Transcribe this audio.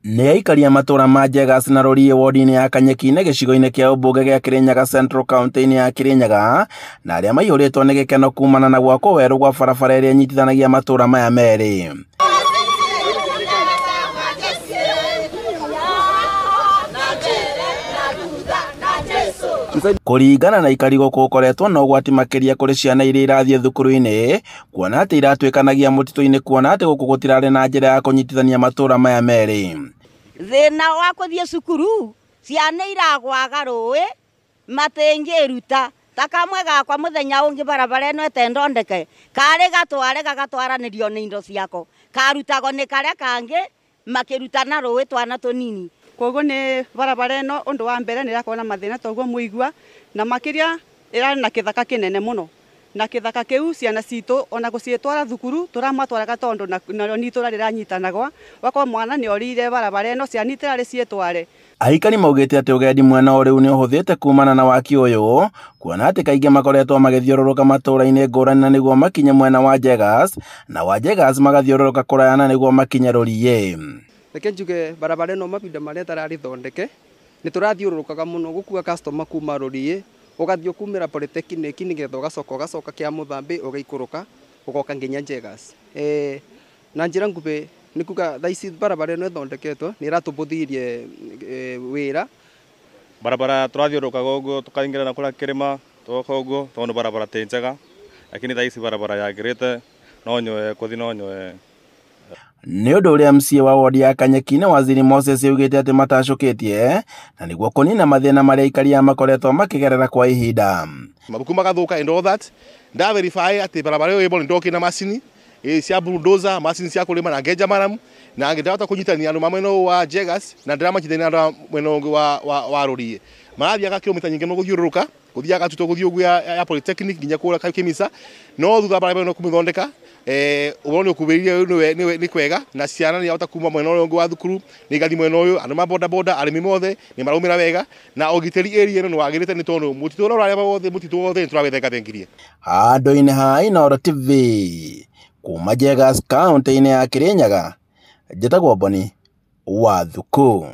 Nĩ aikari a matũra ma Jegas na Rũriĩ wodi-inĩ ya Kanyeki-inĩ gĩcigo-inĩ kĩa ũmbunge gĩa Kirinyaga Central kaunti-inĩ ya Kirinyaga na arĩa maiyũrĩtwo nĩ gĩkeno kumana na gwakwo werũ gwa barabara ĩrĩa ĩnyitithanagia matũra maya merĩ. Kũringana na aikari gũkũ gũkoretwo na ũgwati makĩria kũrĩ ciana iria irathiĩ thukuru-inĩ kuona atĩ iratuĩkanagia mũtitũ-inĩ kuona atĩ gũkũ gũtirarĩ na njĩra ya kũnyitithania matũra maya merĩ. Thĩna wa kũthiĩ cukuru ciana iragwaga rũĩ matingĩruta ta kamwe gakwa mũthenya ũngĩ barabara ĩno ĩtendondeke karĩ gatware gagatwaranĩrio nĩ indo ciako karutagwo nĩ karĩa kangĩ makĩrutana rũĩ twana tũnini. Koguo nĩ barabara ĩno ũndũ wa mbere nĩ ĩrakorwo na mathĩna toguo mũigua na makĩria ĩrarĩ na kĩthaka kĩnene mũno na kĩthaka kĩu ciana citũ ona gũciĩtwara thukuru tũramatwaraga tondũ narĩo nĩ itũra rĩranyitanagwa wakorwo mwana nĩ orĩire barabara ĩno ciana itirarĩ ciĩtware. Aikari maugĩte atĩ ũgendi mwena o rĩu nĩ ũhũthĩte kumana na waki ũyũ kuona atĩ kaingĩ makoretwo magĩthiũrũrũka matũra-inĩ ngũrani na nĩguo makinye mwena wa Jegas na wa Jegas magathiũrũrũka kũraya na nĩguo makinye Rũriĩ. Reke njuge barabara ĩno mahinda marĩa ĩtararĩ thondeke nĩ tũrathiũrũrũkaga mũno gũkua customer kuma Rũriĩ ũgathiĩ ũkumĩra Polytechnic nĩgetha ũgacoka ũgacoka kĩa Mũthambĩ ũgaikũrũka ũgoka nginya Jegas. Na njĩra nguhĩ nĩ kuga thaa ici barabara ĩno ĩthondeketwo nĩ ĩratũbũthĩirie wĩra. Barabara tũrathiũrũrũkaga ũguo tũkaingĩra na kũrĩa kĩrĩma tũgoka ũguo tondũ barabara ti njega lakini thaa ici barabara yagĩrĩte no nyoe kũthiĩ no nyoe. Nĩ ũndũ ũrĩa MCA wa wodi ya Kanyeki-inĩ Waziri Moses augĩte atĩ matacũkĩtie na nĩguo kũnina mathĩna marĩa aikari aya makoretwo makĩgerera kwa ihinda. Mabuku magathuka and all that nda verify atĩ barabara ĩyo ĩbo nĩ na macini cia bulldozer macini cia kũrĩma na ngenja maramu na ngĩndahota kũnyitania andũ ma mwena wa Jegas na ndĩramanyitania andũ a mwena ũngĩ wa Rũriĩ. Marathiaga kilomita nyingĩ mũno gũthiũrũrũka gũthiaga Gatuto gũthiĩ ũguo ya Polytechnic nginya kũrĩa Kĩmisa no thutha barabara ĩno kũmĩthondeka ũhoro nĩ ũkuhĩrĩirie nĩ kwega na ciana nĩ irahota kuma mwena ũrĩa ũngĩ wa thukuru nĩ igathiĩ mwena ũyũ andũ ma boda boda arĩmi mothe nĩ maraumĩra wega na ũgitĩri area ĩno nĩ wagĩrĩte nĩ tondũ mũtitũ ũrĩa ũrarĩa wothe mũtitũ wothe nĩ tũrawĩthengathengirie. Handũ-inĩ ha Inooro TV kuma Jegas kaunti-inĩ ya Kirinyaga njĩtagwo Boni wa Thuku.